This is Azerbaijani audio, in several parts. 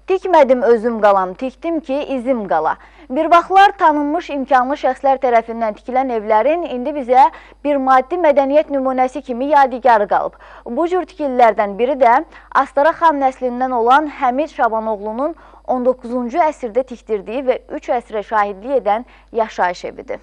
Tikmədim özüm qalam, tikdim ki, izim qala. Bir vaxtlar tanınmış imkanlı şəxslər tərəfindən tikilən evlərin indi bizə bir maddi mədəniyyət nümunəsi kimi yadigarı qalıb. Bu cür tikililərdən biri də Astara xan nəslindən olan Həmid Şabanoğlunun 19-cu əsrdə tikdirdiyi və 3 əsrə şahidlik edən yaşayış evidir.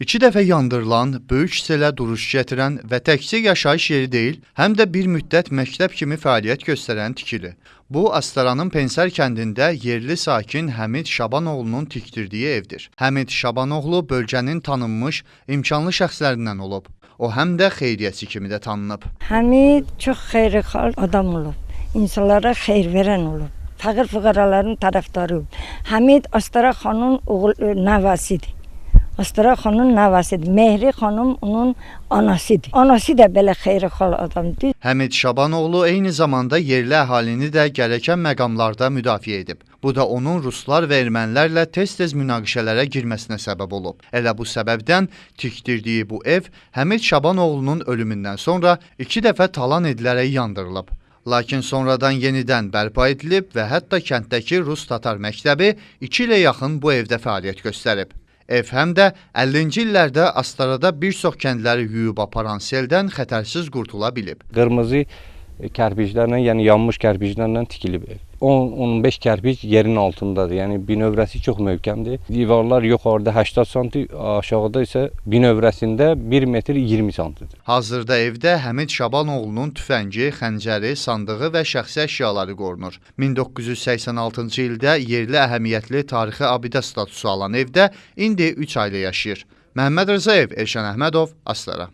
İki dəfə yandırılan, böyük selə duruş gətirən və təkcə yaşayış yeri deyil, həm də bir müddət məktəb kimi fəaliyyət göstərən tikili. Bu, Astaranın Pensər kəndində yerli sakin Həmid Şabanoğlunun tikdirdiyi evdir. Həmid Şabanoğlu bölgənin tanınmış, imkanlı şəxslərindən olub. O, həm də xeyriyyəçi kimi də tanınıb. Həmid çox xeyirxah adam olub, insanlara xeyir verən olub, fəqir füqəraların tərəfdarı olub. Həmid Astara xanın nəvəsidir. Astara xanın nəvəsidir. Mehri xanım onun anasıdır. Anası da belə xeyirxah adamdır. Həmid Şabanoğlu eyni zamanda yerli əhalini də gərəkən məqamlarda müdafiə edib. Bu da onun ruslar və ermənilərlə tez-tez münaqişələrə girməsinə səbəb olub. Elə bu səbəbdən tikdirdiyi bu ev Həmid Şabanoğlunun ölümündən sonra 2 dəfə talan edilərək yandırılıb. Lakin sonradan yenidən bərpa edilib və hətta kənddəki Rus-Tatar məktəbi 2 ilə yaxın bu evdə fəaliyyət göstərib. Ev həm də 50-ci illərdə Astarada bir çox kəndləri yuyub aparan seldən xətərsiz qurtula bilib. Qırmızı kərpiclərlə, yəni yanmış kərpiclərlə tikilib ev. 10-15 kərpic yerin altındadır. Yəni binövrəsi çox möhkəmdir. Divarlar yuxarıda 80 sm, aşağıda isə binövrəsində 1 metr 20 sm-dir. Hazırda evdə Həmid Şabanoğlunun tüfəngi, xəncəri, sandığı və şəxsi əşyaları qorunur. 1986-cı ildə yerli əhəmiyyətli tarixi abidə statusu alan evdə indi 3 ailə yaşayır. Məhəmməd Rzayev, Elşən Əhmədov, Astara.